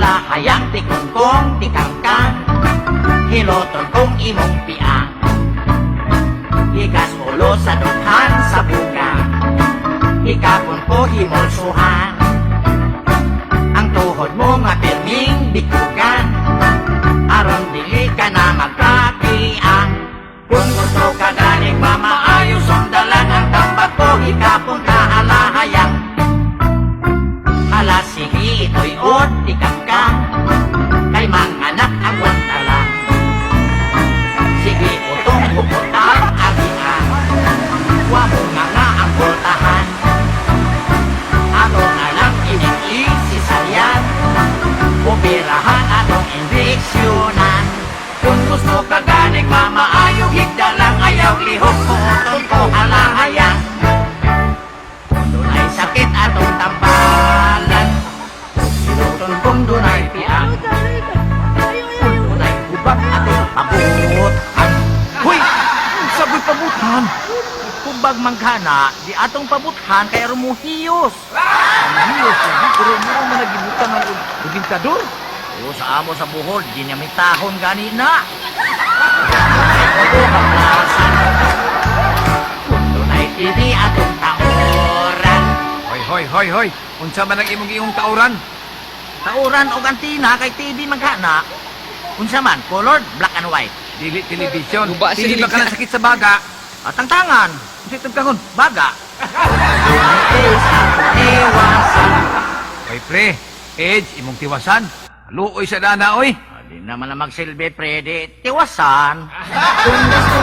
Halahayang tikongkong tikangkang, hiloton kong imong piang. Higas ulo sa dughan sa buga, hikapon ko himolsuhan. Ang tuhod mo nga pirming bikugan, aron dili ka na magkapiang. Kung gusto ka ganing mamaayo, sundalan ang tambag ko, hikapon ka halahayang. Hala sige ito'y od tikangkang, kay manganak agwanta lang. Sige utong hupotang agian, wa mo nga nga ang boltahan. Ato na lang ining isisalyan, operahan atong injeksyonan. Kung gusto ka ganing mamaayo, higda lang ayaw lihok, puoton ko halahayang. Kung dunay sakit atong tambalan, hiloton kung dunay piang. Kung dunay hubag atong pabutan. Huy! Saboy pabutan! Hubag man kana, di atong pabuthan kay aron mohiyos. Ang hiyos lagi, pero mo man nagibutang ang bintador. O sa amo sa Bohol, di niya mitahon gani na. Kung dunay TV atong taoran. Hoy, hoy, hoy, hoy. Unsa man ang imong iyong tauran? Tauran og antina kay TV man kana. Unsa man, colored, black and white. Dili television. Guba Dili sila. ba ka na sakit sa baga? At ang tangan, Unsa itong kangon? Baga. Iwasan. Hoy, pre. AIDS, imong tiwasan. Luoy sa dana, oy. Di naman na magsilbi, pre, di tiwasan. Kung gusto